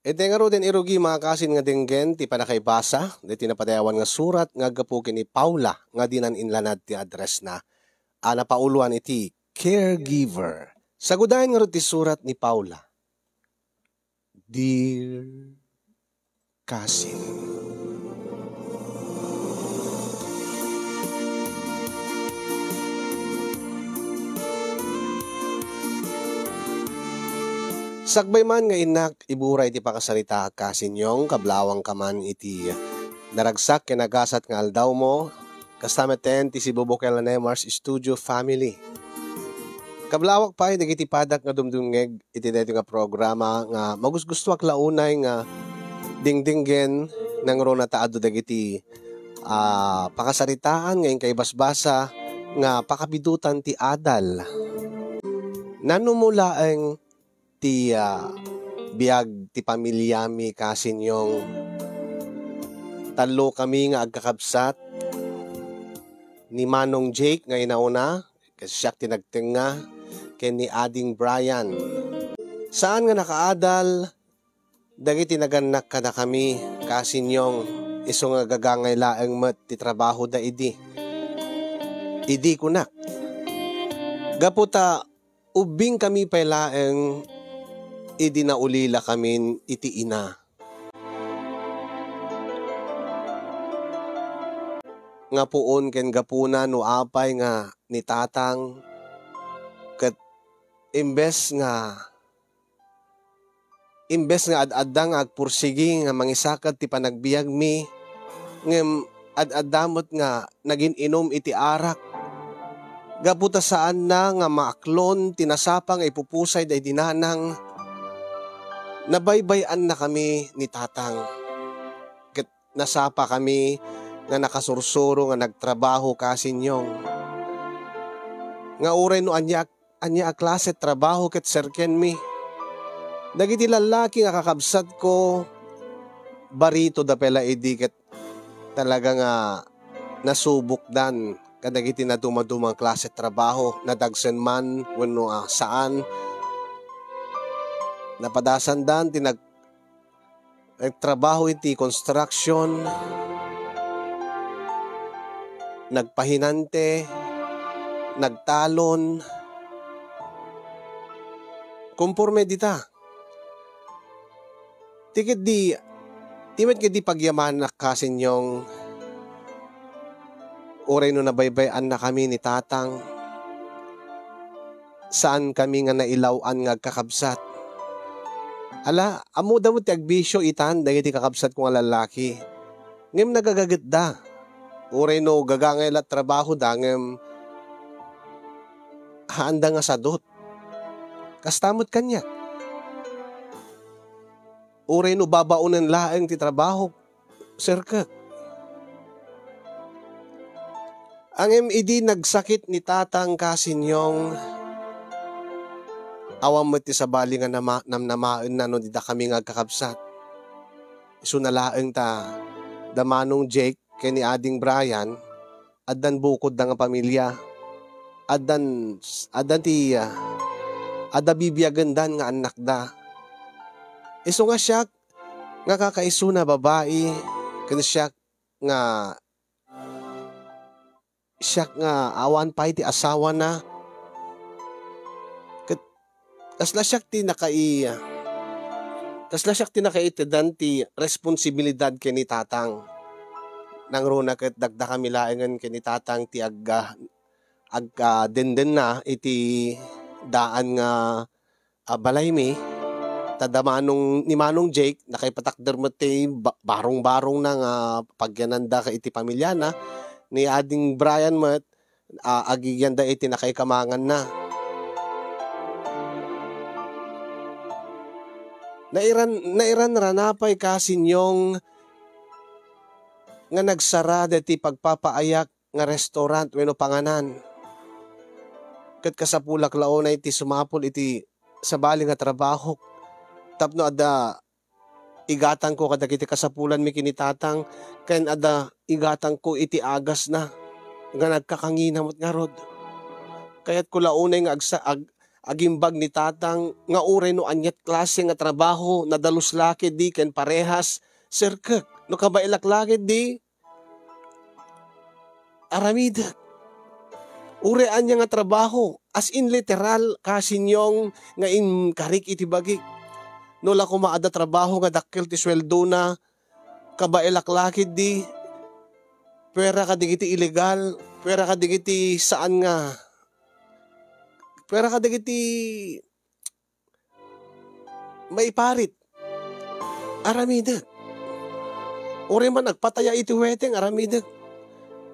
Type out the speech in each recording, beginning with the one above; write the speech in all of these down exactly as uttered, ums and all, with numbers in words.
Iti ngaruden, irugi, mga kasin, nga denggen ti panakaibasa diti napadayawan nga surat nga aggapu ken ni Paula nga dinan inlanad ti addressna a napauloan iti caregiver. Sagudayen ngarud ti surat ni Paula. Dear Kasin. Sakbay man nga innak iburay ti pakasaritaak, Kasin Yong, kablawangka man iti naragsak ken nagasat nga aldawmo, kasta metten ti Cebu Bukela Nemars Studio family. Kablawak pay dagiti padak nga dumdumngeg iti daytoy nga programa nga magusgustoak la unay nga dingdinggen nangruna ta adu dagiti, ah, pakasaritaan nga inkaibasbasa nga pakabidutan ti adal. Nanumo laeng ti, ah, biag ti pamiliami, Kasin Yong. Tallo kami nga agkakabsat, ni Manong Jake nga inauna, ket siak ti nagtengnga, ken ni Ading Brian. Saan nga nakaadal dagiti nagannak kadakami, Kasin Yong, isu nga gagangay laeng met ti trabahoda idi. Idi kunak. Gapu ta ubbingkami pay laeng idi naulilakamin iti ina. Nga puon ken gapuna no apay nga ni Tatang ket imbes nga, imbes nga ad-adda nga agpursigi nga mangisaked ti panagbiagmi, ngem ad-adda met nga nagin-inum iti arak. Gapu ta saanna nga maaklon ti nasapa nga ipupusay daydi nanang, nabaybay-annakami ni Tatang. Ket nasapakami nga nakasursuro nga nagtrabaho, Kasin Yong. Nga uray no ania, ania a klase trabaho ket serkenmi. Dagiti lallaki nga kakabsatko, baritoda pay la idi ket talaga nga nasubokdan kadagiti nadumaduma a klase trabaho, nadagsen man wenno, ah, saan. Napadasandan ti nag-, nagtrabaho iti construction, nagpahinante, nagtalon. Komporme dita. Ti ketdi, ti met ketdi pagyamanak, Kasin Yong, uray no nabaybay-annakami ni Tatang, saankami nga nailaw-an nga agkakabsat. Ala, ammoda met ti agbisio itan dagiti kakabsatko nga lallaki. Ngem nagagagetda. Uray no gagangay la trabahoda, ngem haanda nga sadut. Kasta met kaniak. Uray no babaonen laeng ti trabaho, serkek. Ngem idi nagsakit ni Tatang, Kasin Yong, awan met ti sabali nga nama-, namnamaenna no didakami nga agkakabsat. Isuna laeng ta da Manong Jake ken ni Ading Brian, addan bukodda nga pamilia. Addan, addan ti, ah, adda bibiagendan nga annakda. Isu nga siak nga kakaisuna babai, ken siak nga, siak nga awan pay ti asawana. Ket kasla siak ti nakai-, kasla siak ti nakaitedan ti responsibilidad ken ni Tatang. Nangruna ket dakdakami laengen ken ni Tatang ti agga-, agga-, dendenna iti daan nga, ah, balaymi. Ta da Manong, ni Manong Jake, nakaipatakder met ti ba-, barong-barongna nga pagyananda iti pamiliana. Ni Ading Brian met, ah, agigyanda iti nakaikamanganna. Nairan-, nairanrana pay, Kasin Yong, nga nagsara daytoy pagpapaayak nga restaurant wenno panganan. Ket kasapulak la unay ti sumapul iti sabali nga trabahok tapno adda igatangko kadagiti kasapulanmi ken ni Tatang, ken adda igatangko iti agasna nga nagkakangina met ngarud. Kayatko la unay nga agsa-, ag-, agimbag ni Tatang nga uray no aniat klase nga trabaho, nadalus la ketdi ken parehas, serkek. No kabaelak la ketdi, aramidek. Uray ania nga trabaho, as in literal, kasinyong nga inkarik iti bagik. No la koma adda trabaho nga dakkel ti sueldona, kabaelak la ketdi, puera kadagiti illegal, puera kadagiti saan nga, puera kadagiti maiparit. Aramidek. Uray man agpataya iti weteng, aramidek.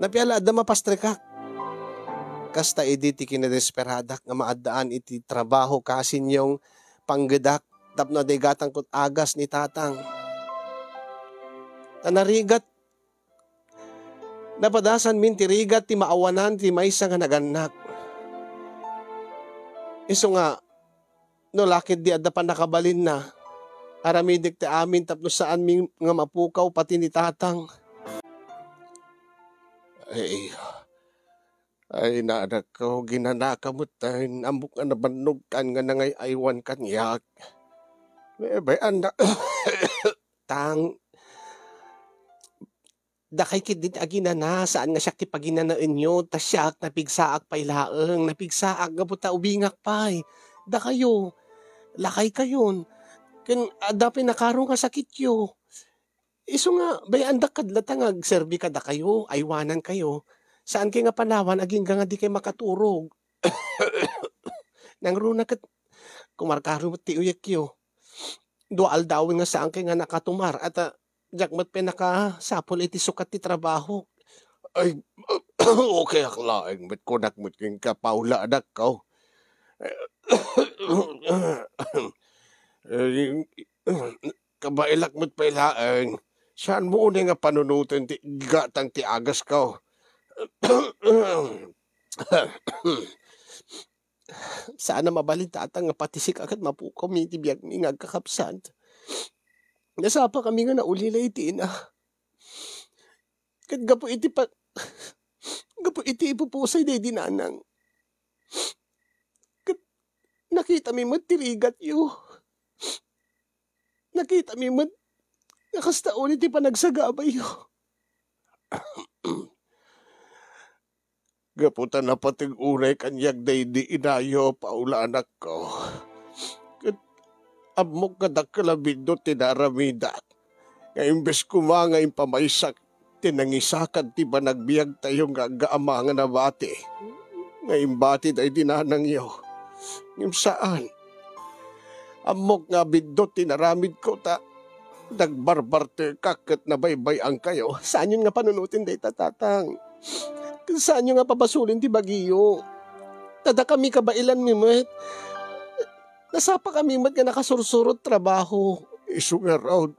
Napiala adda mapastrekak. Kasta idi ti kinadesperadak nga maaddaan iti trabaho kasinyong panggedak tapno adda igatangko agas ni Tatang. Ta narigat, napadasanmin ti rigat ti maawanan ti maysa nga nagannak. Isu nga, no la ketdi adda pannakabalinna, aramidek ti amin tapno saanmi nga mapukaw pati ni Tatang. Ay, ay, nadakko, ginanaka met ta ammok nga nabannogkan nga nangay-aywan kaniak. Bebe, anda, tang, dakay ketdi ti aginana, saan nga siak ti paginanaenyo, ta siak napigsaak pay laeng, napigsaak gapu ta ubingak pay. Dakayo, lakaykayon, ken adda pay nakaro nga sakityo. Isu nga, bay-andak kadlata nga agserbi kadakayo, aywanankayo. Saankay nga panawan agingga nga dikay makaturog. Nangruna ket kumarkaro met ti uyekyo. Dua aldawen nga saankay nga nakatumar, at, ah, diak met pay nakasapul iti sukat ti trabaho. Ay, okay ak laeng met kunak met kenka, Paula, anakko. Eh, kabaelak met pay laeng, saanmo unay nga panunoten ti gatang ti agasko? Saan a mabalin, Tatang, nga pati sika ket mapukawmi iti biagmi nga agkakabsat. Nasapakami nga naulila iti ina. Ket gapu iti pa-, gapu iti ipupusay daydi nanang, ket nakitami met ti rigatyo. Nakitami met nga kasta unay ti panagsagabayo. Gapu ta napateg unay kaniak daydi inayo, Paula, anakko. Ket ammok nga dakkel a biddut ti naaramidak, nga imbes koma nga impamaysak ti nangisakad ti panagbiagtayo nga aggaamang a nabati, nga imbati daydi nanangyo. Ngem saan. Ammok nga biddut ti naramidko ta nagbarbartekak ket nabaybay-ankayo. Saanyon nga panunoten dayta, Tatang. Saanyo nga pabasolen ti bagiyo. Ta dakami kabaelanmi met. Nasapakami met nga nakasursurot trabaho. Isu ngarud,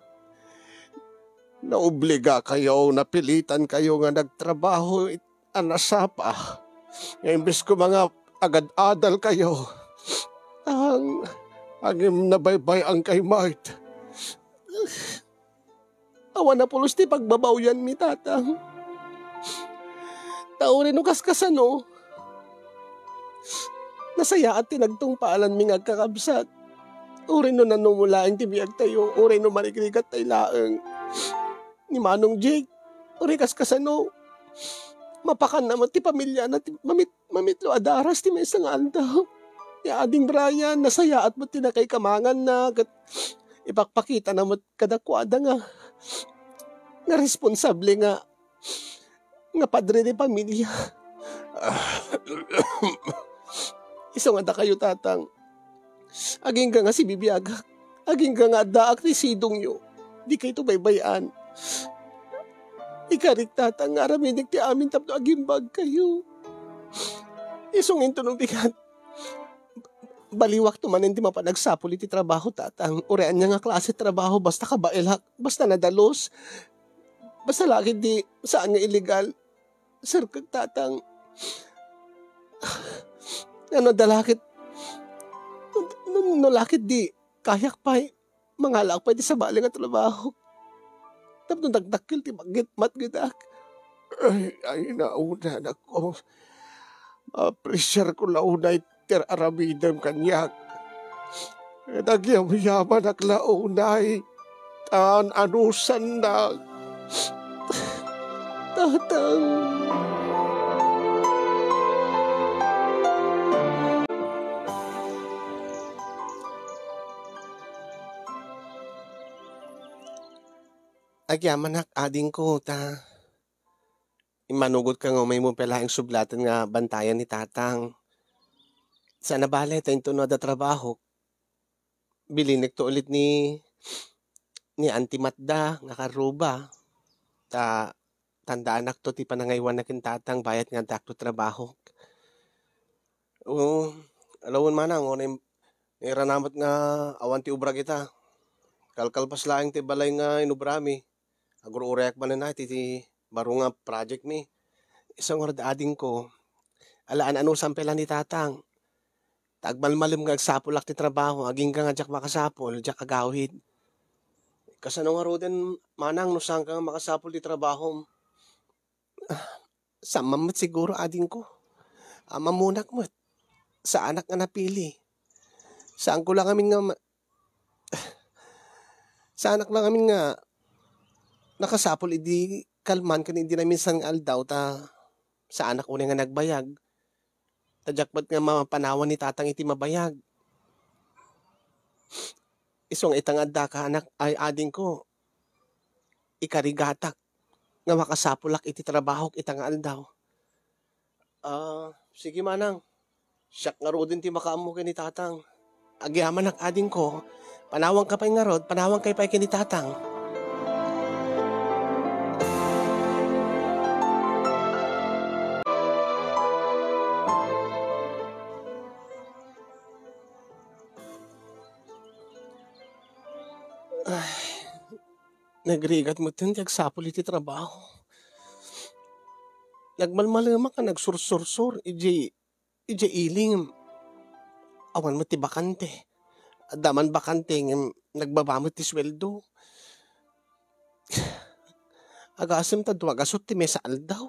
naobligakayo, napilitankayo nga nagtrabaho it-, a nasapa. Nga imbes koma nga agad-adalkayo, ang, ngem nabaybay-ankay met. Awan a pulos ti pagbabawianmi, Tatang. Ta uray no kaskasano, nasayaat ti nagtungpaalanmi nga agkakabsat. Uray no nanumo laeng ti biagtayo, uray no marikrigattay laeng ni Manong Jake, uray kaskasano, mapakanna met ti pamiliana ti mamit-, mamitlo a daras ti maysa nga aldaw. Ni Ading Brian, nasayaat met ti nakaikamanganna, ket ipakpakitana met kadakuada nga, nga responsable nga, nga padre de pamilya. Isu nga dakayo, Tatang, agingga nga sibibiagak, agingga nga addaak ti sidongyo, dikayto baybay-an. Ikarik, Tatang, nga aramidek ti amin tapno agimbagkayo. Isu nga inton ubigat, baliwakto manen ti mapanagsapul iti trabaho, Tatang. Uray ania nga klase trabaho, basta kabaelak, basta nadalus, basta la ketdi saan nga illegal. Serkek, Tatang. Ngem no adda la ket, no, no la ketdi kayak pay, mangalaak pay ti sabali nga trabaho. Tapno dakdakkel ti matged-, matgedak. Ay, ay, nauna, anakko. Maapresiarko la unay ti ar-aramidem kaniak. Nagyamayamanak la unay, ta an-anusannak. Tatang. Agyamanak, adingko, ta immanugotka nga umaymo pay laeng sublaten nga bantayan ni Tatang. Saan a bale, ta inton no adda trabahok, bilinekto ulit ni, ni Auntie Matda nga karruba. Ta, tandaanakto ti panangaywanna ken Tatang bayat nga addaakto trabahok. Oo, alawen manang, o, naim-, nairanamat nga awan ti obra kita. Kalkalpas laeng ti balay nga inubrami. Agur-urayak manen iti, ti baro nga project mi. Isu ngarud, adingko, ala an-anusan pay la ni Tatang. Ta agmalmalem nga agsapulak ti trabaho, agingga nga diak makasapul, diak agawid. Kasano ngaruden, manang, no saanka nga makasapul ti trabahom? Ah, saan man met siguro, adingko. Ammonak met. Saanak nga napili. Saanko la ngamin nga ma-, saanak la ngamin nga nakasapul idi kalman ken idi naminsan nga aldaw ta saanak unay nga nagbayag. Ta diak met nga mapanawan ni Tatang iti mabayag. Isu nga ita nga addaka, anak, ay, adingko, ikarigatak nga makasapulak iti trabahok ita nga aldaw. Ah, sige, manang. Siak ngaruden ti makaammo ken ni Tatang. Agyamanak, adingko. Panawanka pay ngarud, panawankayo pay ken ni Tatang. Ay, nagrigat metten ti agsapul iti trabaho. Nagmalmalemak a nagsursursur idiay, idiay ili ngem awan met ti bakante. Adda man bakante ngem nagbaba met ti sueldo. Agasem ta dua gasut ti mesa aldaw.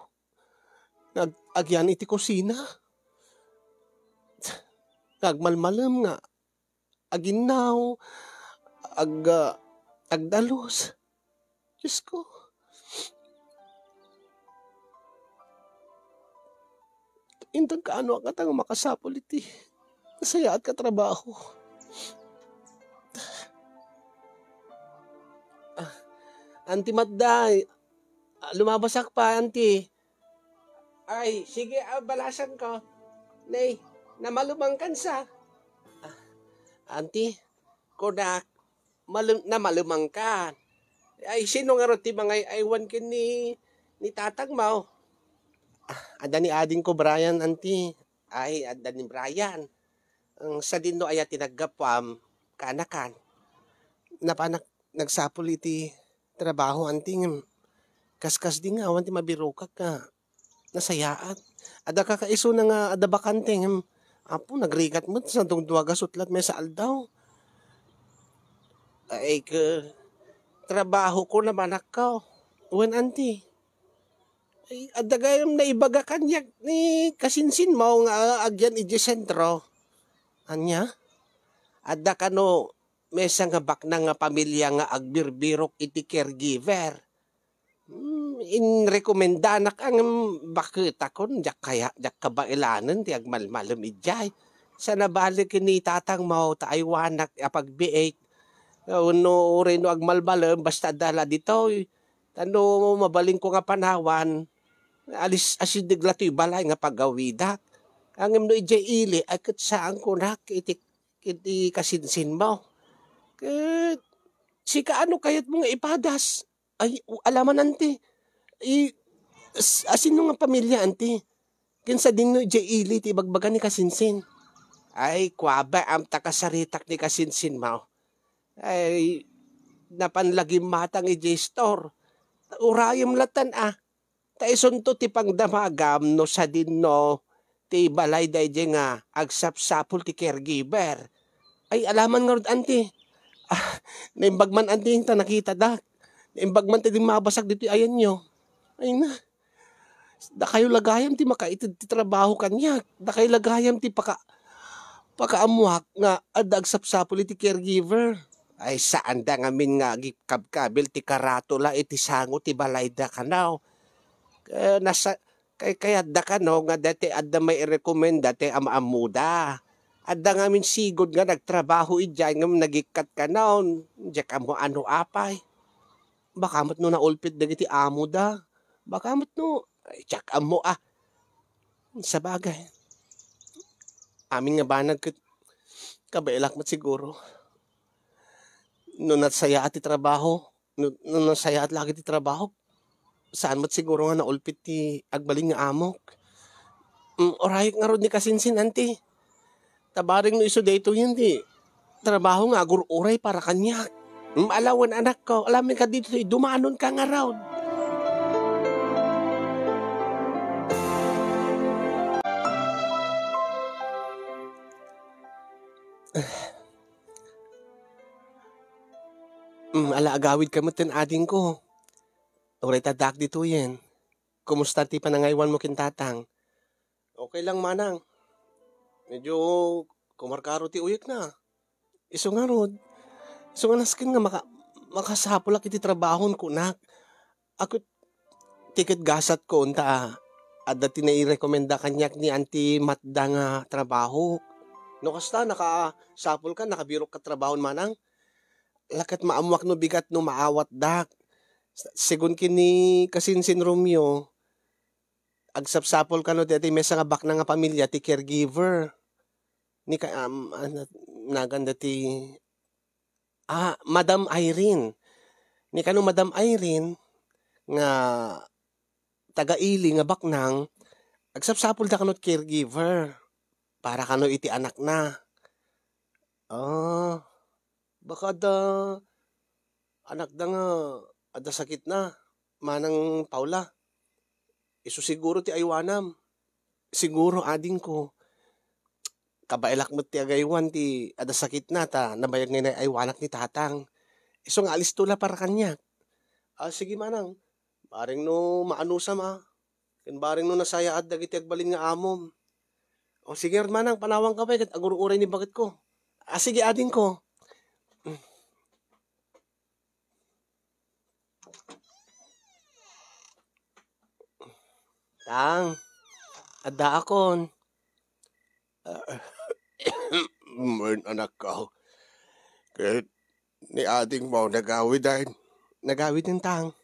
Nag-, agyan iti kusina. Nagmalmalem nga aginnaw, ag-, ah, agdalus. Diyos ko. Inton kaano a katang makasapul iti nasayaat nga trabaho. Ah, Auntie Matday, ah, lumabasak pa, Auntie. Ay, sige, ah, balasan ko. Nay, namalumangkan sa. Ah, Auntie, kunak, malum-, namalumangkan. Ay, sino ngarud ti mangay-aywan ken ni, ni tatang mo? Ah, adda ni ading ko, Brian, Auntie. Ay, adda ni Brian. Ang sadin no aya ti naggapuam, kaanakan. Napanak-, nagsapul iti trabaho, Auntie, ngem kaskasdi nga awan ti mabirokak nga nasayaat. Adda kakaisuna nga adda bakante, ngem, apo, nagrigat met, sa dungdua gasut la't mesa aldaw. Ay, ke, trabaho ko, namanakkaw. Wen, Auntie. Ay, adda gayam naibaga kaniak ni kasinsinmo nga agyan idiay sentro. Ania? Adda kano mesa nga baknang nga pamilia nga agbirbirok iti caregiver? Hmm, inrekomendanak a ngem baketakon, diak kaya, diak kabaelanen ti agmalmalem idiay. Sa nabali ken ni tatangmo ta aywanak a pagbiit. Wenno uray no agmalmalem, basta adda la ditoy. Ta no mabalinko nga panawan, alis-, asideg la toy balay nga pagawidak. Ngem no idiay ili, ay ket saankonak iti, iti kasinsinmo. Ket sika, ano kayatmo nga ipadas? Ay, u-, alaman, Auntie. I-, s-, asino nga pamilia, Auntie? Ken sadinno idiay ili ti ibagbaga ni kasinsin? Ay, kuaba, am, ta kasaritak ni kasinsinmo. Ay, napan la gimmatang idiay store. Urayem latan, a. Ta isunto ti pangdamagam no sadinno ti balay daydiay nga agsapsapul ti caregiver. Ay, alaman ngarud, Auntie. Ah, naimbag man, Auntie, ta nakitadak. Naimbag man ti dimmabasag ditoy ayanyo. Ay na. Dakayo la gayam ti makaited ti trabaho kaniak. Dakayo la gayam ti paka-, Pakaammoak nga adda agsapsapul iti caregiver. Ay, saanda ngamin nga agikabkabil ti karatula iti sango ti balayda kanaw. Eh, nasa-, kay-, kayatda kano nga dati adda mairekomenda ti am-ammoda. Adda ngamin sigud nga nagtrabaho idiay ngem nagikkat kanaw. Diak ammo ano apay. Baka met no naulpit dagiti amoda. Baka met no, ay, diak ammo, ah. Sabagay, amin nga banag ket kabaelak met siguro. No nasayaat ti trabaho, no, no nasayaat lagi ti trabaho, saan met siguro nga naulpit ti agbalin nga amok. Mm, urayek ngarud ni kasinsin, anti. Ta bareng no isu daytoyen ti trabaho nga agur-uray para kaniak. Mm, ala wen, anakko, alamin ka ditoy, dumanon ka ngarud. Mm, ala agawid ka met ten, adingko. Uray ta addaak ditoyen. Kumusta ti panangaywanmo ken tatang? Okay lang, manang. Medyo kumarkaro ti uyekna. Isu ngarud, isu nga nasken nga maka-, makasapulak iti trabahon, kunak. Ako, ti ket gasatko, unta, adda ti nairekomenda kaniak ni Auntie Matda nga trabaho. No kasta, nakasapulka, nakabirokka trabahon, manang? Laket maammoak no bigat no maawatdak. Segun ken ni kasinsin Romeo, agsapsapul kano daytoy maysa nga baknang a pamilia ti caregiver. Ni ka-, um, ano, nagan dati, ah, Madam Irene. Ni kano Madam Irene nga taga Ili nga baknang, agsapsapulda kano ti caregiver para kano iti anakna. Ah, baka adda anakda nga adda sakitna, Manang Paula. Isu siguro ti aywanam. Siguro, adingko. Kabaelak met ti agaywan ti adda sakitna ta nabayag nga inay-aywanak ni tatang. Isu nga alisto la para kaniak. Ah, sige, manang. Bareng no maanusam, ah. Ken bareng no nasayaat dagiti agbalin nga amom. O, sige, manang, panawanka pay ket agur-uray ni baketko. Ah, sige, adingko. Tang, addaakon. Wen, anakko. Ket ni adingmo nagawiden. Nagawiden, tang.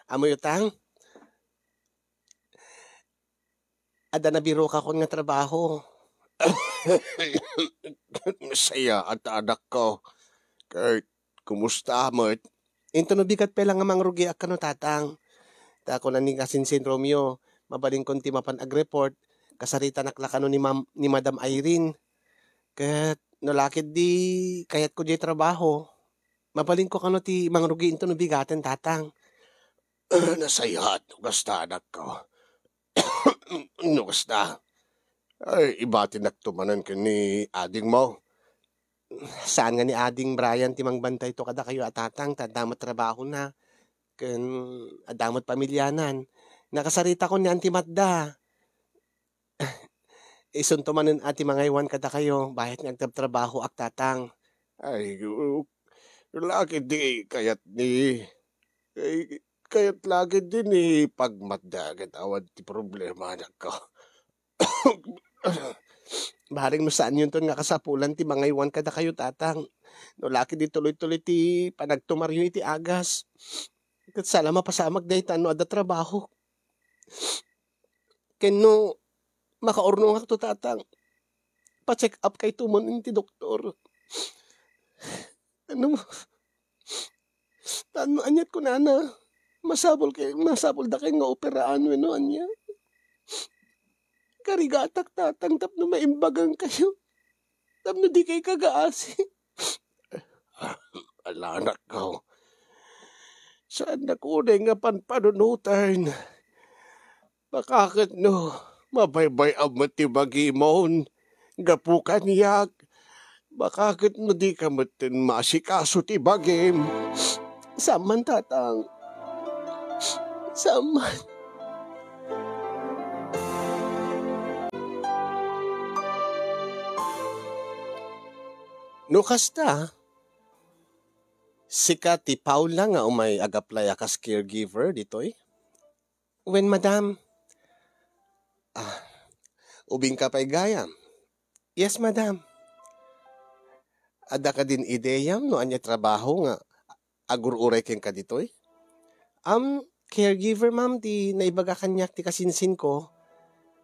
Ammoyo, tang? Adda nabirokakon nga trabaho. Nasayaat, anakko. Ket kumusta met? Inton no bigat pay la nga mangrugiak kano, tatang. Ta kuna ni kasinsin Romeo, mabalinkon ti mapan agreport, kasaritanak la kano ni Mam-, ni Madam Irene. Ket no la ketdi kayatko diay trabaho, mabalinko kano ti mangrugi inton no bigaten, tatang. Nasayaat no kasta, anakko. No kasta, ay, ibatinakto manen ken ni adingmo. Saan nga ni Ading Brian ti mangbantayto kadakayo a tatang, ta adda met trabahona, ken adda met pamilianan. Nakasaritakon ni Auntie Matda. Isunto manen a ti mangaywan kadakayo, bayat nga agtrabtrabahoak, tatang. Ay, u-, laki di kayat ni, ay, kayat laki di ni pagmatda ket awan ti problema, anakko. Bareng no saanyonton nga kasapulan ti mangaywan kadakayo, tatang. No laki di tuloy-tuloy ti panagtumaryo iti agas. Ket saan a mapasamak dayta no adda trabaho. Ken no makaurnongakto, tatang, pa-check up kayto manen ti doktor. Ano, ano, aniat kunana? Masapul kay, masapul da kay nga operaan wenno ania? Karigatak, tatang, tapno maimbagan kayo. Tapno di kay kagaasi. Ala, anakko. Saannak unay nga panpanunoten. Baka ket no, mabaybay-am met ti bagimon. Gapu kaniak, baka ket no di ka metten maasikaso ti bagim. Saan man, tatang. Saan man. No kasta, sika ti Paula nga umay ag-apply a kas caregiver ditoy? Wen, madam. Ah, ubingka pay gayam. Yes, madam. Adda kadin ideyam no ania trabaho nga agur-uray kenka ditoy? Am, caregiver, ma'am, ti naibaga kaniak ti kasinsinko.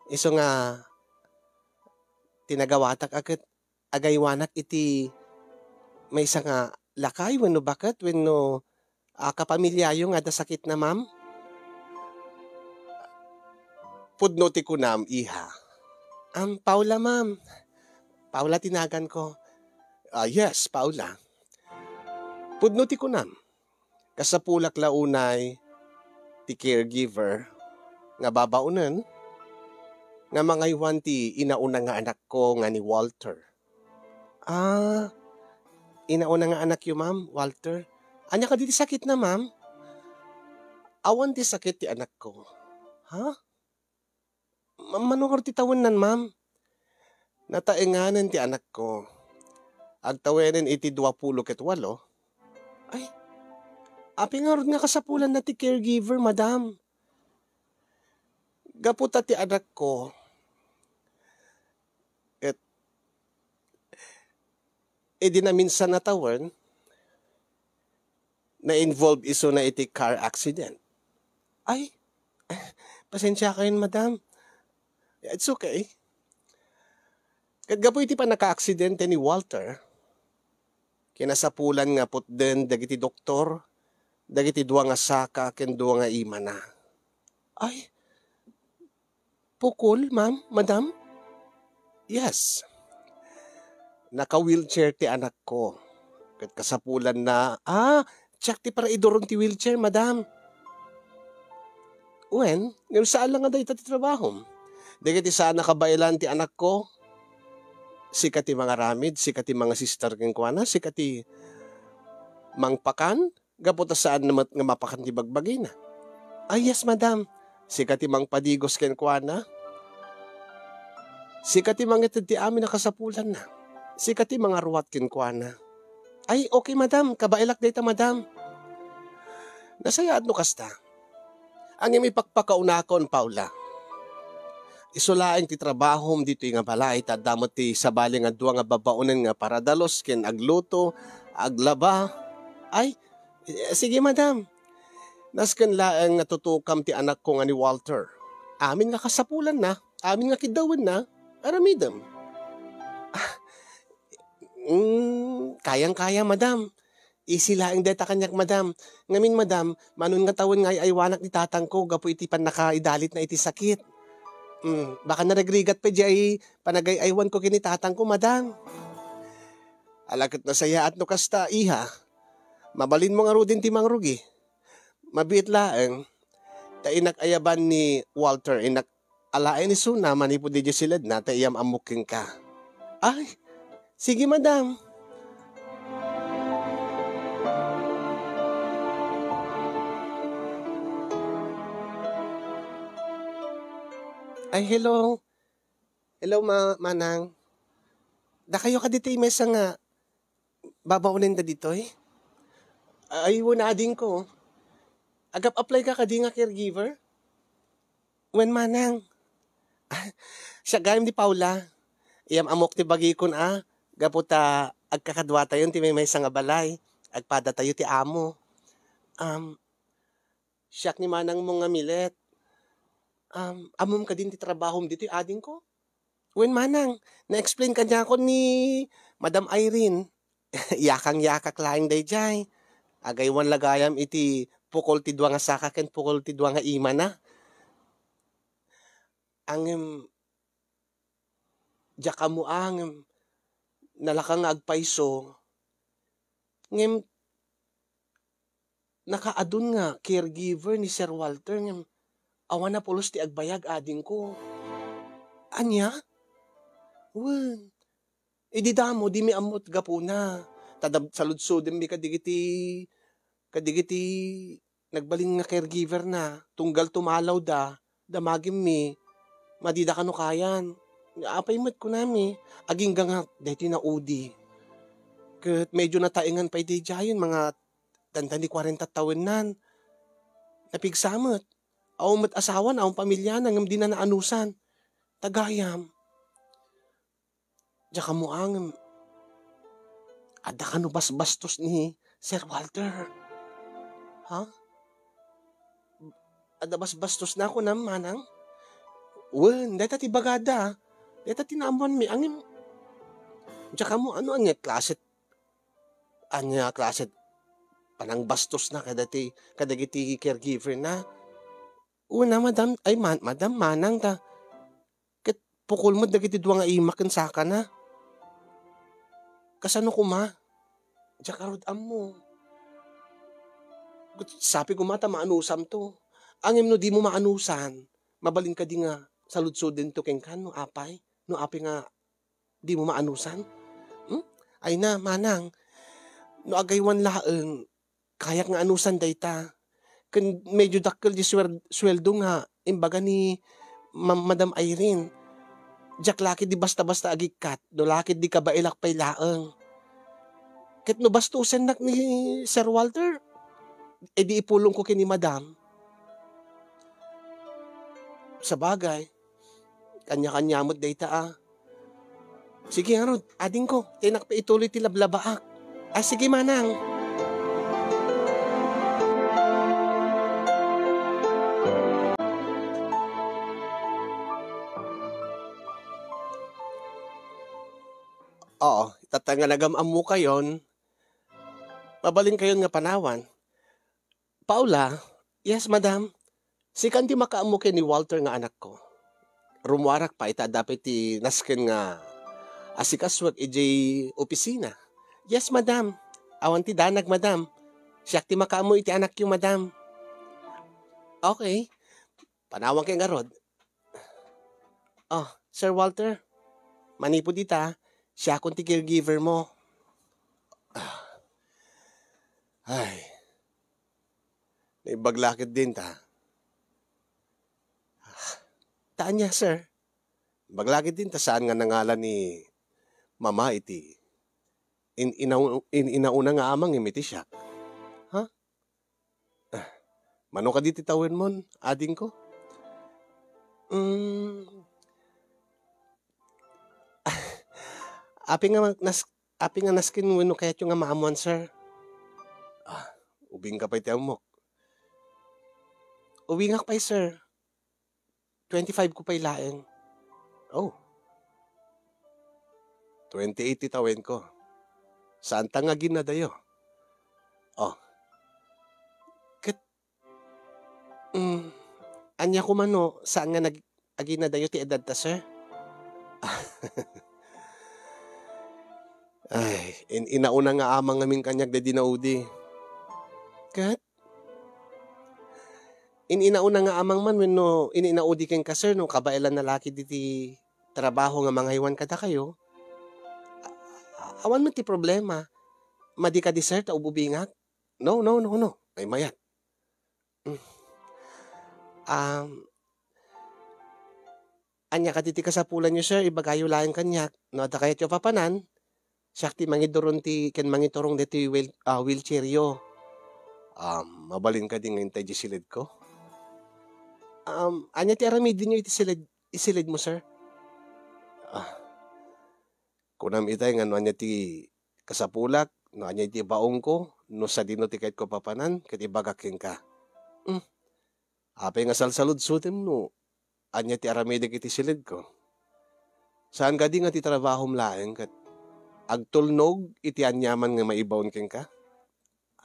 Isu nga tinagawatak a ket agaywanak iti maysa nga lakay wenno baket wenno, ah, kapamilyayo nga adda sakitna, ma'am? Pudno ti kunam, iha. Am, Paula, ma'am. Paula ti naganko. Ah, yes, Paula. Pudno ti kunam. Kasapulak la unay ti caregiver nga babaonen nga mangaywan ti inauna nga anakko nga ni Walter. Ah, inauna nga anakyo, ma'am, Walter. Ania kadi ti sakitna, ma'am? Awan ti sakit ti anakko. Ha? Ma-, mano ngarud ti tawennan, ma'am? Nataenganen ti anakko. Agtawenen iti duapulo ket walo. Ay, apay ngarud nga kasapulanna ti caregiver, madam? Gapu ta ti anakko, ket idi naminsan a tawen, na-involve isuna iti car accident. Ay, pasensiakayon, madam. It's okay. Ket gapu iti pannakaaksidente ni Walter, kinasapulan nga putden dagiti doktor dagiti dua nga saka ken dua nga imana. Ay, pukol, ma'am, madam? Yes. Naka-wheelchair ti anakko. Ket kasapulanna, ah, siak ti paraiduron ti wheelchair, madam. Wen, ngem saan la nga dayta ti trabahom. Dagiti saan a kabaelan ti anakko, sika ti mangaramid, sika ti mangasister kenkuana, sika ti mangpakan, gapu ta saan na met nga mapakan ti bagbagina. Ay, yes, madam. Sika ti mangpadigos kenkuana. Sika ti mangited ti amin a kasapulanna. Sika ti mangaruat kenkuana. Ay, okay, madam. Kabaelak dayta, madam. Nasayaat no kasta. Ngem ipakpakaunakon, Paula. Isu laeng ti trabahom ditoy nga balay, ta adda met ti sabali nga dua nga babaonen nga paradalus ken agluto, aglaba. Ay, eh, sige, madam. Nasken laeng nga tutukam ti anakko nga ni Walter. Amin nga kasapulanna, amin nga kiddawenna, aramidem. Ah, mm, kayang-kaya, madam. Easy laeng dayta kaniak, madam. Ngamin, madam, mano nga tawen nga ay-aywanak ni tatangko gapu iti pannakaidalitna iti sakit. Mm, baka narigrigat pay diay panagay-aywanko ken ni tatangko, madam. Ala ket nasayaat no kasta, iha. Mabalinmo ngaruden ti mangrugi. Mabiit laeng, ta innak ayaban ni Walter, innak alaen isuna manipud idiay siledna ta iyam-ammok kenka. Ay, sige, madam. Ay, hello. Hello, ma-, manang. Dakayo kadi ti maysa nga babaonen dagitoy? Ay, wen, adingko. Agap-apply ka kadi nga caregiver? Wen, manang. Siak gayam ni Paula. Iyam-ammok ti bagikon a, gapu ta agkakaduatayon ti maymaysa nga balay. Agpadatayo ti amo. Um, siak ni manangmo nga Milet. Um, ammom kadin ti trabahom ditoy, adingko? Wen, manang, na-explain kaniakon ni Madam Irene. Yakang-yakak laeng daydiay. Agaywan la gayam iti pukol ti dua nga saka ken pukol ti dua nga imana. Ngem, diak ammo a, ngem nalaka nga agpayso. Ngem, nakaadun nga caregiver ni Sir Walter ngem awan a pulos ti agbayag, adingko. Ania? Wen, idi damo, dimi ammo ti gapuna. Ta dab-, saludsodemmi kadigiti, kadigiti nagbalin nga caregiver na, tunggal tumalawda, damagimmi, madida kano kayan. Apay met kunami, agingga nga, daytoy naudi. Ket medyo nataengan pay daydiayen, mga dandani kwarenta tawennan. Napigsa met. Awan met asawana, awan pamiliana, ngem dina naanusan. Tagayam. Diak ammo a ngem, adda kano basbastos ni Sir Walter? Ha? Adda basbastosna kunam, manang? Wen, dayta ti bagada. Dayta ti naammoanmi, ngem, diak ammo, ano, ania klase, ania klase panangbastosna kadati, kadagiti caregiver na? Una, madam, ay, man-, madam, manang ta. Ket pukol met dagiti dua nga ima ken sakana. Kasano koma? Diak ngarud ammo. Ket sapay koma ta maanusamto. Ngem no dimo maanusan, mabalin kadi nga saludsodento kenka no apay? No apay nga dimo maanusan? Hmm? Ay na, manang, no agaywan laeng, kayak nga anusan dayta. Ken medyo dakkel ti suwer-, sueldo nga imbaga ni Ma-, Madam Irene. Diak la ketdi basta-basta agikkat, no la ketdi kabaelak pay laeng. Ket no bastosennak ni Sir Walter, e di ipulongko ken ni Madam. Sabagay, kanya-kanya met dayta a. Sige ngarud, adingko, ta innak pay ituloy ti lablabaak. Ah, sige, manang. Oo, tatta nga nagam-ammokayon, mabalinkayon nga panawan. Paula? Yes, madam. Sikan ti makaammo ken ni Walter nga anakko. Rummuarak pay ta adda pay ti nasken nga asikasuek idiay opisina. Yes, madam. Awan ti danag, madam. Siak ti makaammo iti anakyo, madam. Okay. Panawanka ngarud. Oh, Sir Walter, manipud ita, siakon ti caregiver mo. Ah. Ay. Naimbag la ketdin ta. Ah. Ta ania, sir? Naimbag la ketdin ta saan nga nangalan ni Mama iti in-, inaw-, in-, inauna nga amangem iti siak. Ha? Ah, mano kadi ti tawenmon, adingko? Mm. Apay nga nas-, apay nga nasken wenno kayatyo nga maammoan, sir? Ah, ubingka pay ti ammok. Ubingak pay, sir. Twenty-five ko pay laeng. Oh. Twenty-eight ti tawenko. Saanta nga aginadayo? Oh. Ket, mm, ania koma no saan nga nag-, aginadayo ti edadta, sir? Ay, in-, inauna nga amang ngamin kaniak daydi naudi. Ket, in-inauna nga amang man wenno in-inaudi kenka, sir, no kabaelanna la ketdi ti trabaho nga mangaywan kadakayo, a-, awan met ti problema. Madi kadi, sir, ta ububingak? No, no, no, no. Ay, mayat. Mm. Um, Ania kadi ti kasapulanyo, sir? Ibagayo laeng kaniak. No adda kayatyo a papanan, siak ti mangiduron ti ken mangiturong ditoy wheel-, ah, wheelchairyo. Um, mabalin kadi nga intay di silidko? Um, ania ti aramidenyo iti silid, isilidmo, sir? Ah, kunam itay nga no ania ti kasapulak, no ania ti ibaonko, no sadino ti kayatko a papanan, ket ibagak kenka. Hmm. Apay nga salsaludsodem no ania ti aramidek iti silidko? Saan kadi nga ti trabahom laeng ket agtulnog iti aniaman nga maibaon kenka?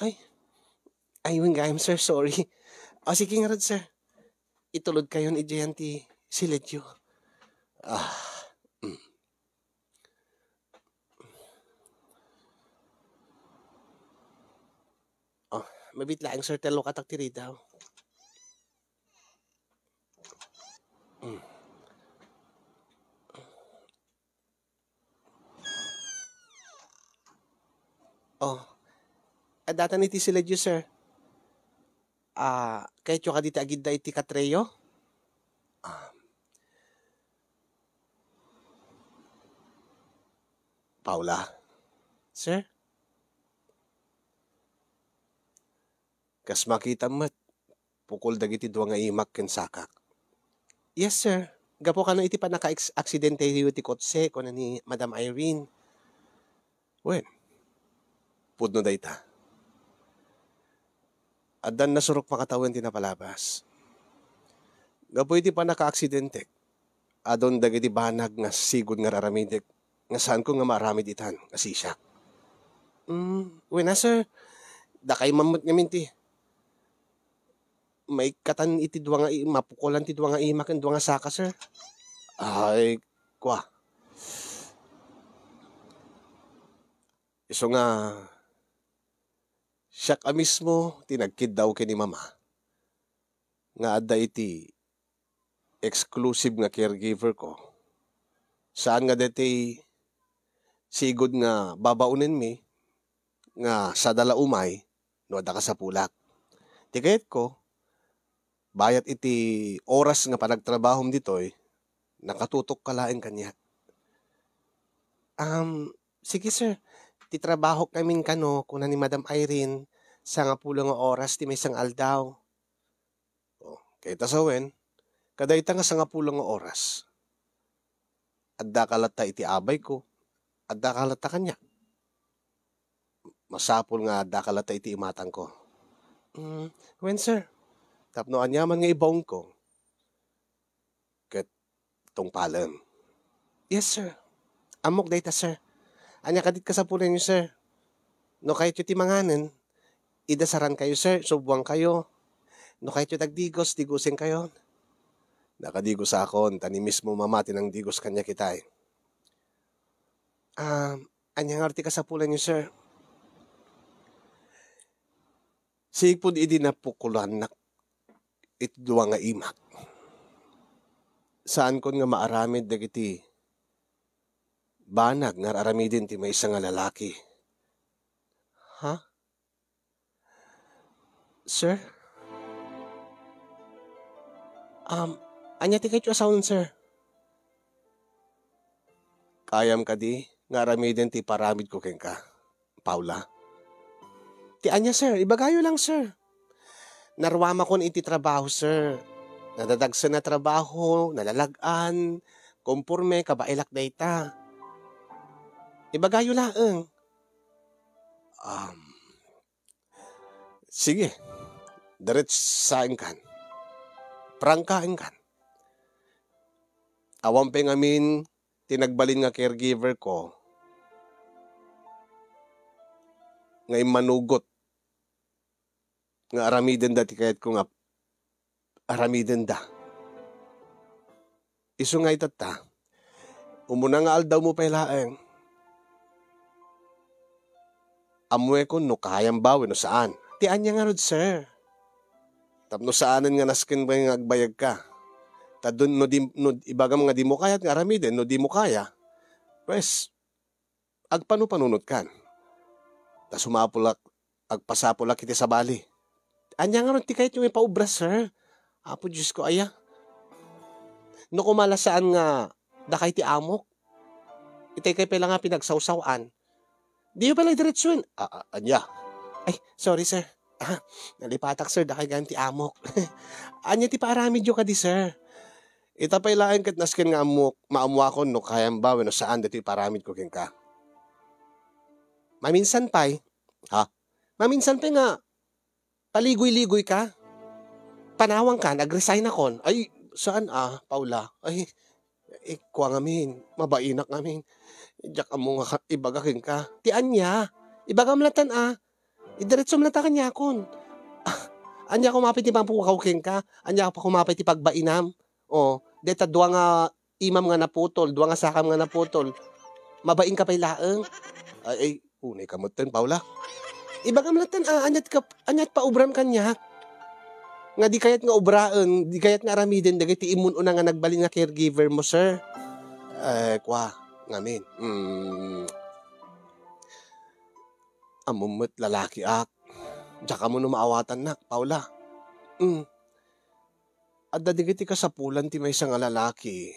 Ay, ay, wen gayam, sir, sorry. O, sige ngarud, sir. Itulodkayon idiayan ti silidyo. Ah, mm. Oh, mabiit laeng, sir, ta lukatak ti ridaw. Mm. Oh, adda tan iti silidyo, sir. Ah, kayatyo kadi ti agidda iti katreyo? Ah. Paula? Sir? Kas makitam met, pukol dagiti dua nga imak ken sakak. "Yes, sir. Gapu kano iti pannakaaks-, aksidentetayo ti kotse," kuna ni Madam Irene. Wen, pudno dayta. Addan nasurok makatawen ti napalabas. Gapu iti pannakaaksidente, adun dagiti banag nga sigud nga ar-aramidek nga saanko nga maaramid itan nga sisiak. Mm, wen a, sir. Dakay man met ngamin ti maikkatan iti dua nga i-, mapukolan ti dua nga imak ken dua nga saka, sir. Ay, kua. Isu nga, siak a mismo ti nagkiddaw ken ni Mama nga adda iti exclusive nga caregiver ko. Saan nga daytoy sigud nga babaonenmi nga sada la umay no adda kasapulak. Ti kayatko, bayat iti oras nga panagtrabahom ditoy, nakatutok ka laeng kaniak. Um, sige, sir. Ti trabahok ngamin kano, kuna ni Madam Irene, sangapulo nga oras ti maysa nga aldaw. O, kayta sawen, kadayta nga sangapulo nga oras, addaka latta iti abayko, addaka latta kaniak. Masapul nga addaka latta iti imatangko. Mm, wen, sir. Tapno aniaman nga ibaonko, ket tungpalem. Yes, sir. Ammok dayta, sir. Ania kadi ti kasapulanyo, sir? No kayatyo ti manganen, idasarankayo, sir. Subwankayo. No kayatyo ti agdigos, digosenkayo. Nakadigosakon, ta ni mismo Mama ti nangdigos kaniak itay. Ah, ania ngarud ti kasapulanyo, sir? Sipud idi napukolannak iti dua nga imak, saankon nga maaramid dagiti banag nga ar-aramiden ti maysa nga lalaki. Ha? Sir? Um, ania ti kayatyo a sawen, sir? Kayam kadi nga aramiden ti iparamidko kenka, Paula? Ti ania, sir? Ibagayo lang, sir. Naruamakon iti trabaho, sir. Nadadagsen a trabaho, nalalag-an, komporme, kabaelak dayta. Ibagayo laeng. Um, sige, diretsaenkan. Prangkaenkan. Awan pay ngamin ti nagbalin nga caregiver ko nga immanugot nga aramidenda ti kayatko nga aramidenda. Isu nga itatta, umuna nga aldawmo pay laeng, ammoekon no kayam ba wenno saan. Ti ania ngarud, sir? Tapno saanen nga nasken pay nga agbayagka. Ta dun, no di, no ibagam nga dimo kayat nga aramiden, no dimo kaya, pues, agpanupanunotkan. Ta sumapulak, agpasapulak iti sabali. Ania ngarud ti kayatyo nga ipaubra, sir? Apo Diosko, aya. No kuma la saan nga dakay ti amok, itay kay pay la nga pinagsawsaw-an. Diyo pay la diretsoen. A-, a-, ania? Ay, sorry, sir. Ah, nalipatak, sir, dakay gayam ti amok. Ania ti paaramidyo kadi, sir? Ita pay laeng ket nasken nga ammok, maammuakon no kayam ba wenno saan daytoy iparamidko kenka. Maminsan pay, ha? Maminsan pay nga paligoy-ligoy ka? Panawangkan, ag-resign akon. Ay, saan a, Paula? Ay, ikua ngamin, mabainak ngamin. Diak ammo nga ka-, ibaga kenka. Ti ania? Ibagam latan a. Idiretsom lata kaniakon. Ah, ania koma pay ti mapukaw kenka? Ania pa koma pay ti pagbainam? O, deta dua nga imam nga naputol, dua nga sakam nga naputol. Mabain ka pay laeng. Ay, ay, unay ka metten, Paula. Ibagam latten, ah, aniat ka, aniat paubram kaniak. Nga di kayat nga ubraen, di kayat nga aramiden dagiti immun-una nga nagbalin nga caregiver mo, sir. Eh, kua, ngamin. Mm. Ammom met lalakiak. Diak ammo no maawatannak, Paula. Mm. Adda dagiti kasapulan ti maysa nga lalaki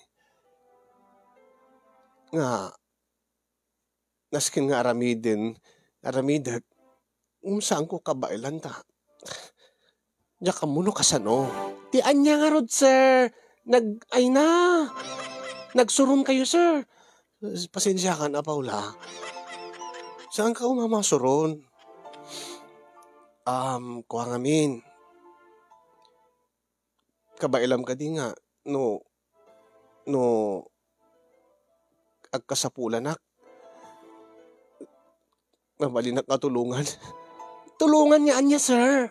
nga nasken nga aramiden, aramidek, ngem saanko kabaelan ta Diak ammo no kasano. Ti ania ngarud, sir? Nag-, ay na. Nagsuron kayo, sir. Pasensiakan a, Paula. Saan ka umamasuron? Um, kua ngamin. Kabaelam kadi nga, no, no, agkasapulanak. Nabalinak nga tulungan. Tulungan nga ania, sir?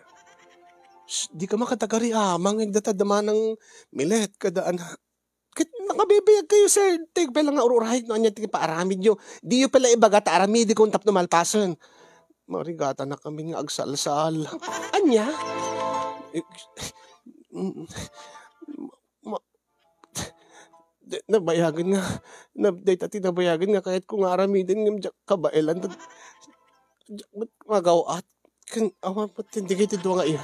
Shh, di ka makatagari, ah. Mangeg data damanang milet, kada ana. Ket nakabibiag kayo, sir. Ti pay la nga ururayek no ania ti paaramidyo. Diyo pay la ibaga ta aramidekon tapno malpasen. Marigatanak amin nga agsalsal. Ania? Eh, mm, ma-, Di-, nabayagen nga, na, dayta ti nabayagen nga kayatko nga aramiden ngem diak kabaelan. Diak met magaw-at. Ken, awan met ken dagiti dua nga iya.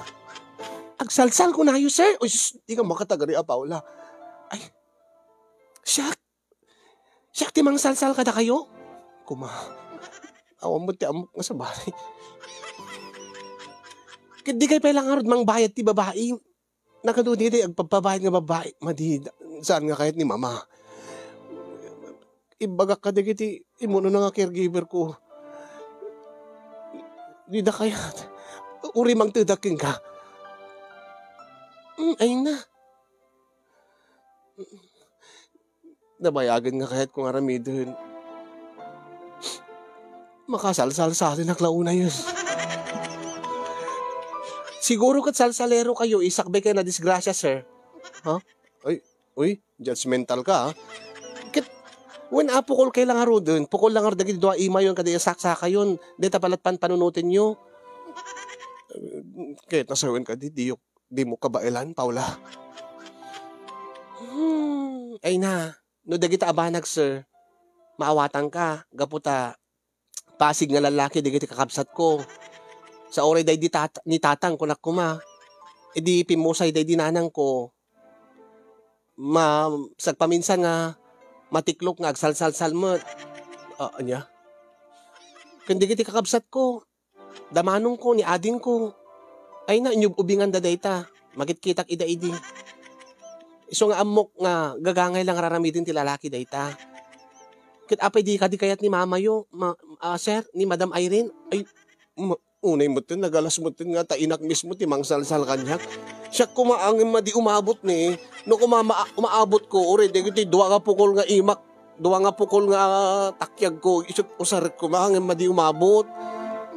Agsalsal kunayo, sir. Uy, sus, di ka makatagari a, Paula. Ay, siak. Siak ti mangsalsal kadakayo. Kuma, awan met ti ammok nga sabali. Ket di kay pay la ngarud mangbayad ti babai. Nagadu daydi agpagpabayad nga babai, madi, saan nga kayat ni Mama? Imbagak kadagiti immuna nga caregiver ko. Dida kayat. Uri mangtedak kenka. Mm, ay na. Nabayagen nga kayatko nga aramiden. Makasalsalsalinak la unayen. Siguro ket salsalero kayo, isakbay kayo na disgrasya, sir. Ha? Ay, uy, judgmental ka, ha? Ket, wen a, pukol kayo la ngaruden, pukol la ngarud dagiti dua imayon kada saksakayon, dayta pay la panpanunotenyo. Ket nasawen kadi, diyok dimo kabaelan, Paula? Hmm, ay na, no dagita a banag, sir, maawatanka, gapu ta pasig nga lallaki dagiti kakabsatko. Sa uray daydi tat-, ni tatang, kunak koma, idi pimmusay daydi nanangko, ma-, sagpaminsan nga matiklok nga agsalsalsal met. Ah, ania? Ken dagiti kakabsatko, damanongko, ni adingko. Ay na, inyub-ubinganda dayta. Makitkitak ida idi. Isu nga ammok nga gagangay la nga raramiden ti lalaki dayta. Ket apay di kadi kayat ni mamayo, ma-, ah, sir, ni Madam Irene? Ay, ma-, unay metten, nagalas metten nga ta inak mismo ti mangsalsal kaniak. Siak koma ngem madi umabot ni, no koma ma-, umaabot ko, uray dagiti dua nga pukol nga imak, dua nga pukol nga takiagko, isut usarek koma ngem madi umabot.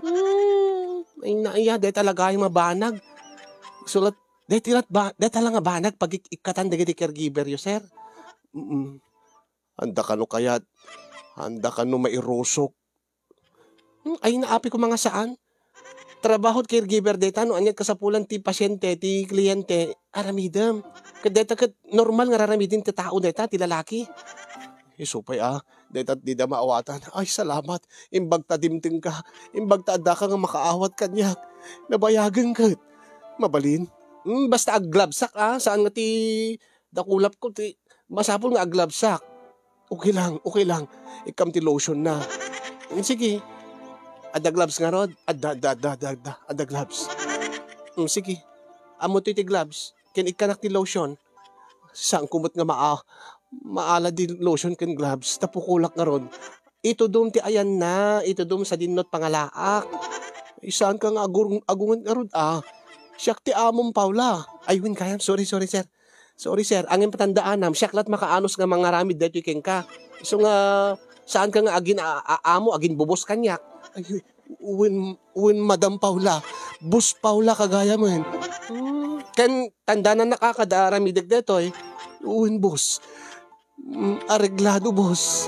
Hmm, ay na iya, dayta la gayam a banag. Sulat, dayta la ba-, dayta la nga banag pagik-ikkatan dagiti caregiver yo, sir. Mm. Anda kano kayat, anda kano mairusok. Hmm, ay, naapi ko mga saan. Trabaho ti caregiver dayta, no aniat kasapulan ti pasyente, ti kliyente, aramidem. Ket dayta ket normal nga raramiden ti tao dayta, ti lalaki. Isu pay a, dayta dida maawatan. Ay, salamat. Imbag ta dimtengka. Imbag ta addaka nga makaawat kaniak. Nabayagen ket. Mabalin. Hmm, basta aglabsak, ah. Saan nga ti dakulap ko, ti, masapul nga aglabsak. Okay lang, okay lang. Ikkam ti lotion na. Mm, sige. Adda gloves ngarud? Adda, adda, adda, adda, adda. Adda gloves. Mm, sige. Ammo ti, ti gloves. Ken ikkanak ti lotion. Saan ko met nga maa-, maala di lotion ken gloves. Tapukolak ngarud. Itudom ti ayanna. Itudom sadinno ti pangalaak. Saan ka nga agur-, agunget ngarud, ah. Siak ti amom, Paula. Ay, wen gayam. Sorry, sorry, sir. Sorry, sir. Angem patandaanam, siak lat makaanus nga mangaramid daytoy kenka. Isu nga, saan ka nga agin a-, a-, amo, agin bubos kaniak? Ay, wen, wen Madam Paula. Boss Paula ka gayamen. Hmm, ken tandanan na ka kada aramidek daytoy. Wen boss. Hmm, areglado, boss.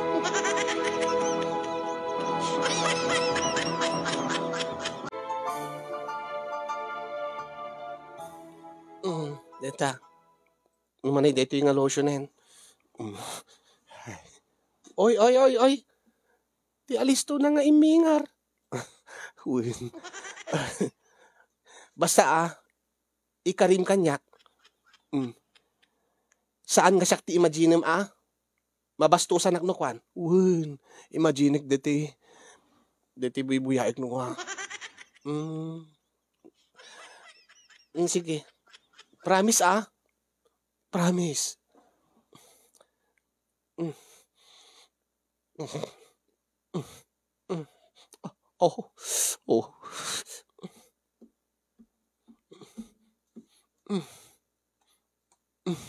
Hmm, deta. Numanay daytoy nga lotionen. Mm. Oy, oy, oy, oy. Ti alisto na nga immingar. Wen. Basta, ah, ikarim kaniak. Mm. Saan nga siak ti imaginem, ah? Mabastosanak no kuan. Wen. Imaginek deti, deti buybuyaek no kuan. Mm. Mm, sige. Promise, ah. Promise. Mm. Mm. Mm. Mm. Oh. Oh. Mm. Mm.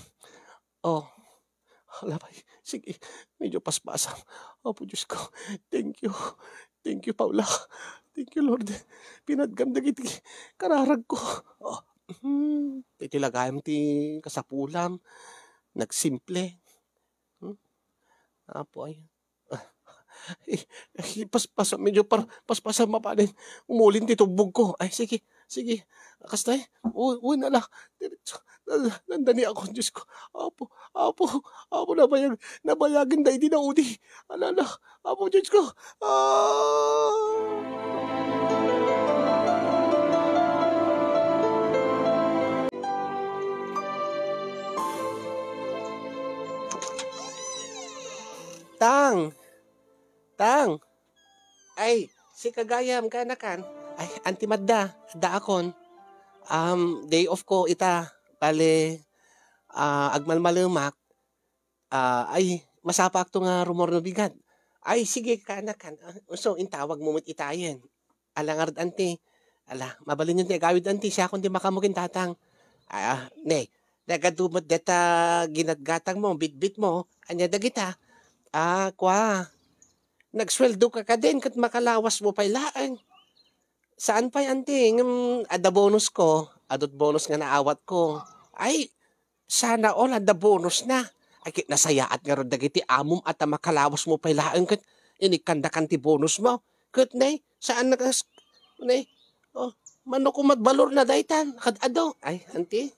Oh. Hala, bay. Sige, medyo paspasam. Apo Diyos ko, thank you. Thank you, Paula. Thank you, Lord. Pinatgam dagiti kararagko. Oh. Hmm. Iti lagayam ti kasapulam. Nagsimple. Hmm? Apo, ay. Eh, eh, pas-, pas-, medyo par-, paspasam mapanen. Umulin ti tubbog ko. Ay, sige, sige. Kasta, eh. U-, uy, nala. Diretso. Nala, nandani ako, Diyos ko. Apo, apo, apo, nabayag-, nabayagen da iti naudi. Alala, apo, Diyos ko. Ah! Tang! Tang! Ay, sika gayam, kaanakan? Ay, anti madda, addaakon. Um, day off ko ita. Bale, ah, agmalmalemak. Ah, ay, masapaakto nga rumor no bigat. Ay, sige, kaanakan. Ah, so, intawag mo met itayen. Ala ngarud, anti. Ala, mabalinyon ti agawid, anti. Siakon ti makamukin tatang. Ah, ne, nagadu met deta ginatgatang mo, bitbit mo. Ania dagita? Ah, kua. Nagsueldo ka kadin ket makalawas mo pay laeng. Saan pay, anti, ngem adda bonus ko, adut bonus nga naawat ko. Ay, sana all adda bonus na. Ay, ket nasayaat ngarud dagiti amom a ta makalawas mo pay laeng ket inikkandakan ti bonus mo. Ket ne, saan na kas-, ne, oh, mano ko met balor na daytan, kad-ado. Ay, anti,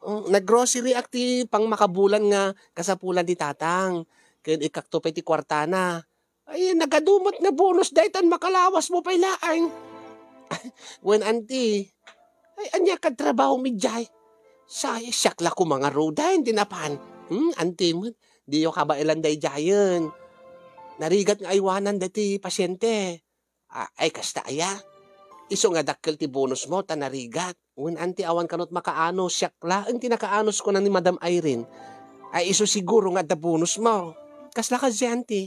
oh, nag-grocery ak ti pangmakabulan nga kasapulan ti tatang. Ket ikkakto pay ti kuartana. Ay, nagadu met nga bonus daytan makalawas mo pay laeng. Wen, anti, ay, ania kad trabaho mi jay? Say, siak la koma ngaruden ti napan. Hmm, anti met, diyo kabaelan dayjayen. Narigat nga aywanan dati pasiente. Ah, ay, kasta aya? Isu nga dakkel ti bonus mo, ta narigat. Wen, anti, awan kanut makaano, siak laeng ti nakaanus, kuna ni Madam Irene. Ay, isu siguro nga adda bonus mo. Kasla kadi, anti?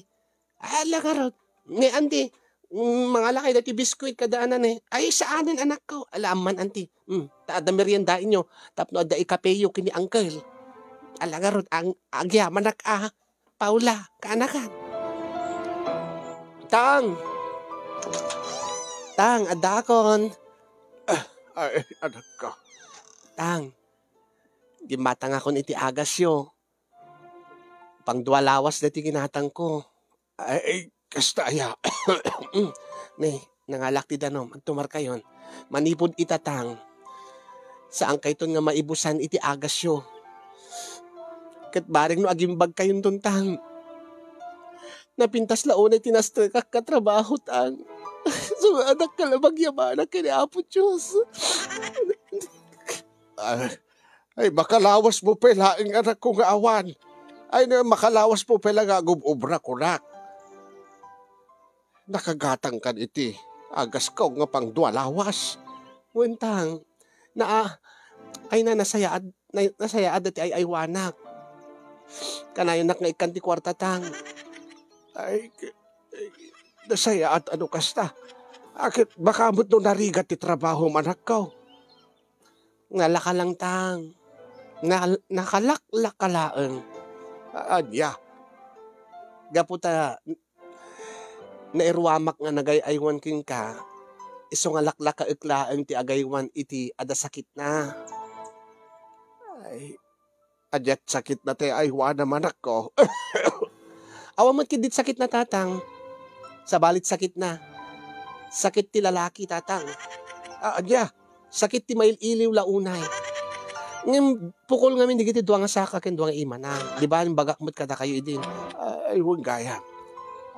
Ala ngarud. Ni anti, mm, mangalakay dati biskuit kada anan eh. Ay, saanen, anakko. Ala, amman, anti. Mm, ta adda merienda inyo. Tapno adda ikapeyo ken ni uncle. Ala ngarud, ang, agyamanak a. Paula, kaanakan. Tang! Tang, addaakon. Ah, ay, anakko. Tang, gimmatangakon iti agasyo. Pangdua lawas dati ginatangko. Ay, kasta aya. Ne, nangalak ti danum, agtumarkayon. Manipud ita, Tang, saankayton nga maibusan iti agasyo. Ket bareng no agimbagkayonton, Tang. Napintas la unay ti nastekak nga trabaho, Tang. So, anak ka la magyamanak ken ni Apo Dios. Ah, ay, makalawas mo pay laeng, anakko, nga awan. Ay, na, makalawas mo pay la nga agub-ubra, kunak. Nakagatang kan iti agasko nga pangdua lawas. Wen, Tang, na, ay na, nasayaat, na, nasayaat dati ay-aywanak. Kanayonak nga ikkan ti kuarta, Tang. Ay, k-, ay, nasayaat a no kasta. Aket baka met no narigat ti trabaho, anakko. Nalaka lang, Tang. Na-, nakalaklaka laeng. A-, ania? Gapu ta n-, nairuamak nga nagay-aywan kenka, isu nga laklakaek laeng ti agaywan iti adda sakitna. Ay, adiat sakitna ti aywanam, anakko. Awan met ketdi sakitna, Tatang. Sabali ti sakitna. Sakit ti lalaki, Tatang. A-, ania? Sakit ti mail-iliw la unay. Ngem pukol ngamin dagiti dua nga saka ken dua nga imana. Di ba, imbagak met kadakayo idin? Ay, wen gayam.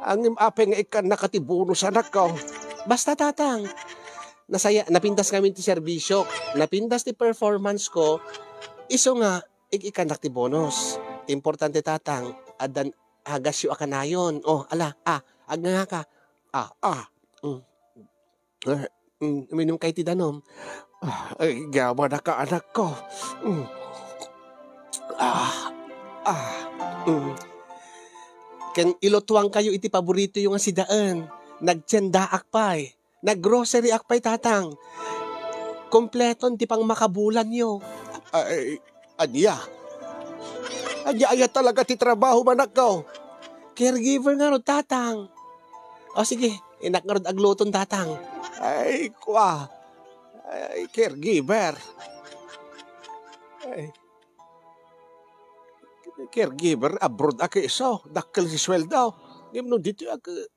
Ngem apay nga ikkannaka ti bonus, anakko? Basta, Tatang. Nasaya-, napintas ngamin ti serbisyo. Napintas ti performance ko. Isu nga, ik-, ikkannak ti bonus. Ti importante, Tatang, addan agasyo a kanayon. Oh, ala, ah, agngangaka. Ah, ah. Mm. Eh, mm, uminum kay ti danum. Ah, ay, gyamanaka, anakko. Mm. Ah, ah, mm. Ken ilutuankayo iti paboritoyo nga sidaen. Nagtiendaak pay. Naggroceryak pay, Tatang. Kompleton ti pangmakabulanyo. Ay, ania? Ania aya talaga ti trabaho, manakko? Caregiver ngarud, Tatang. O sige, innak ngarud agluton, Tatang. Ay, kua. Ay, caregiver. Ay. Caregiver, abroad a isu, dakkel ti sueldo. Ngem no ditoy ak-,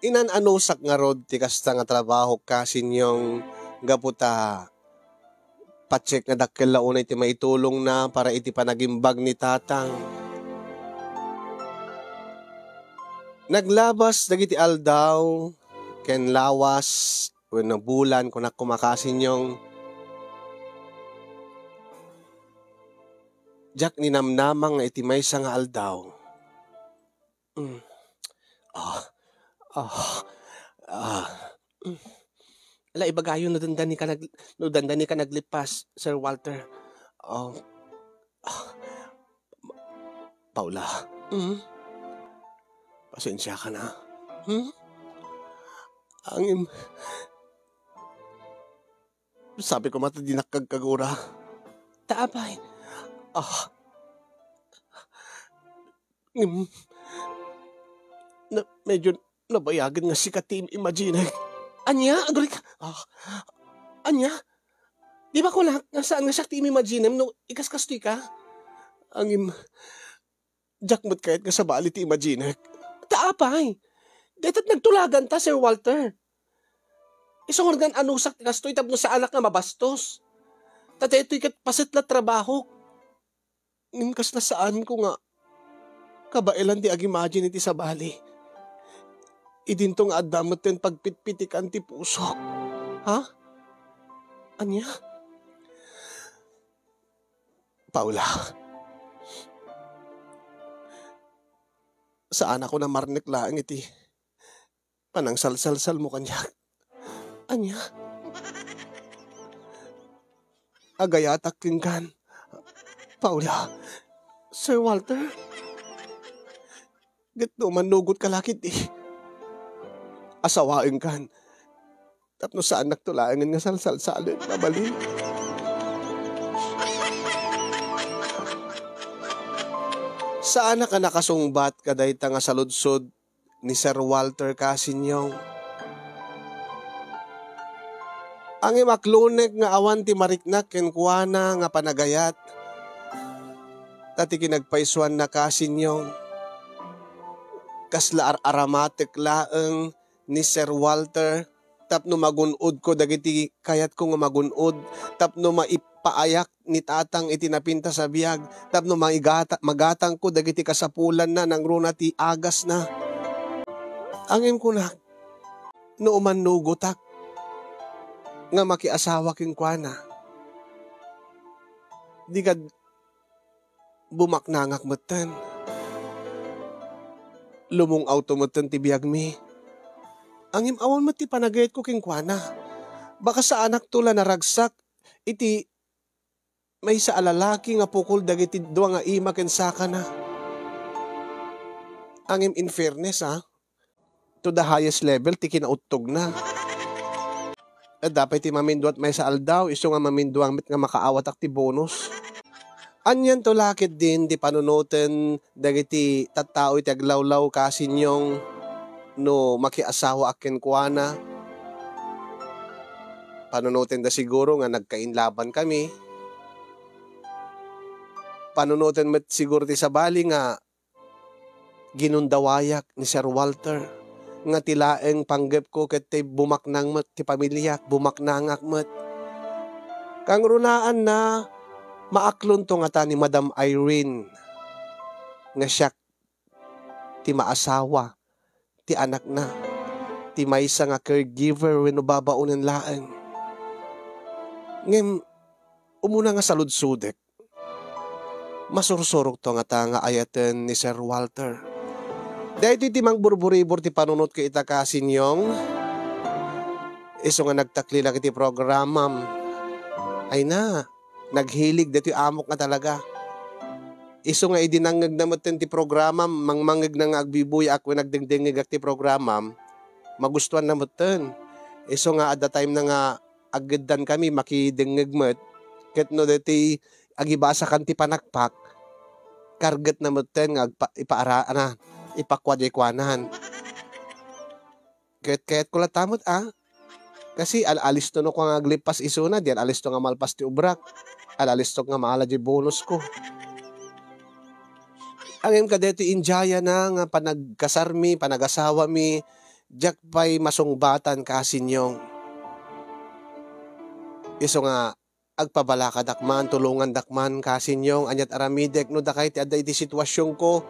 Inan-anusak ngarud ti kasta nga trabaho, Kasinyong, gapu ta patsek nga dakkel la unay ti maitulongna para iti panagimbag ni Tatang. Naglabas dagiti aldaw ken lawas wenno bulan, kunak koma, Kasinyong. Diak ninamnama nga iti maysa nga aldaw. Mm. Ah. Ah. Ah. Mm. Ala, ibagayo no dandani ka nag-, no dandani ka naglipas, Sir Walter. Ah. Ah. Paula. Mm. Pasensya ka na. Hmm? Angin. Sabi ko, mata di nakagkagura. Ta apay. Ah. Ngem, na, medyo nabayagen nga sika ti im-, imaginek. Ania? Agrik? Ah. Ania? Di ba kunak nga saan nga siak ti im-, imaginem no ikaskastoy ka? Angim, diak met kayat nga sabali ti imaginek. Ta apay? Dayta nagtulagan ta, Sir Walter. Isu nga anusak ti kastoy tapno saanak nga mabastos. Ta daytoy ket paset la trabahok. Ngem kasla saanko nga kabaelan ti agimagine iti sabali. Idinto nga adda metten pagpitpitikan ti pusok. Ha? Ania? Paula. Saanako namarnek laeng iti panangsalsalsalmo kaniak. Ania? Agayatak kenkan. Paula. Sir Walter? Ket no umannugot ka la ketdi, asawaenkan. Tapno saannakto laengen nga salsalsalen, mabalin. Saanak a nakasungbat kadayta nga saludsod ni Sir Walter Kasinyong. Angim, aklonek nga awan ti mariknak kenkuana nga panagayat. Ta ti kinagpaysuanna, Kasinyong, kasla ar-aramatek laeng ni Sir Walter tapno magun-odko dagiti kayatko nga magun-od, tapno maipaayak ni Tatang iti napintas a biag, tapno maigata-, magatangko dagiti kasapulanna nangruna ti agasna. Angem kunak, no umannugotak nga makiasawa kenkuana, di kad bumaknangak metten. Lumung-awto metten ti biagmi. Angem awan met ti panagayatko kenkuana. Baka saanakto la naragsak iti maysa a lalaki nga pukol dagiti dua nga ima ken sakana. Angem in fairness, a, to the highest level ti kinauttogna. Adda pay ti mamindua maysa aldaw, isu nga mamindua met nga makaawatak ti bonus. Anianto la ketdin ti panunoten dagiti tattao iti aglawlaw, Kasinyong, no makiasawaak kenkuana. Panunotenda siguro nga nagkainlaban kami. Panunoten met siguro ti sabali nga ginundawayak ni Sir Walter nga ti laeng panggepko ket ti bumaknang met ti pamiliak, bumaknangak met. Kangrunaanna, maaklonto ngata ni Madam Irene nga siak ti maasawa ti anakna, ti maysa nga caregiver wenno babaonen laeng. Ngem umuna nga saludsodek, masursurokto ngata nga ayaten ni Sir Walter. Daytoy ti mangburburibor ti panunotko ita, Kasinyong. Isu nga nagtaklilak iti programam. Ay na, naghilig daytoy amok nga talaga. Isu nga idi nangngegna metten ti programam, mangmangngegna nga agbibuyaak wenno agdengdengngegak ti programam, magustuanna metten. Isu nga adda time na nga aggeddakami, makidengngeg met. Ket no daytoy agibasakan ti panakpak, kargetna metten nga agpa-, ipaara-, ana, ipakua diay kuanan. Ket kayatko latta met, a. Kasi al-, alisto no kua nga aglippas isuna, diay alisto nga malpas ti obrak. Al-, alisto nga maala diay bonusko. Ngem kadaytoy indiayana nga panagkasarmi, panagasawami, diak pay masungbatan, Kasinyong. Isu nga agpabalakadak man, tulongandak man, Kasinyong, aniat aramidek no dakay ti adda iti situasionko.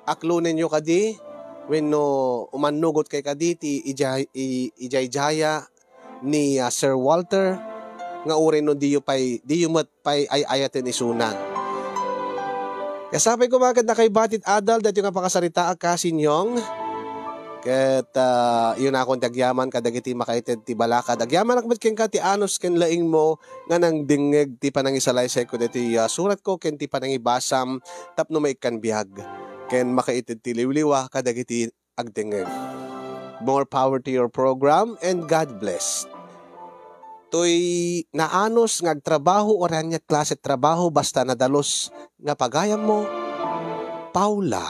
Aklonenyo kadi, wenno umannugotkay kadi ti ija-, i-, ijaijaya ni, ah, Sir Walter, nga uray no diyo pay, diyo met pay ay-ayaten isuna. Ket sapay koma ket nakaibati ti adal daytoy nga pakasaritaak, Kasinyong. Ket, ah, isunakon ti agyaman kadagiti makaited ti balakad. Agyamanak met kenka ti anus ken laingmo nga nangdengngeg ti panangisalaysayko daytoy, ah, suratko ken ti panangibasam tapno maikkan biag ken makaited ti liwliwa kadagiti agdengngeg. More power to your program and God bless. Toy naanus nga agtrabaho, uray ania klase trabaho, basta nadalus nga pagayammo, Paula.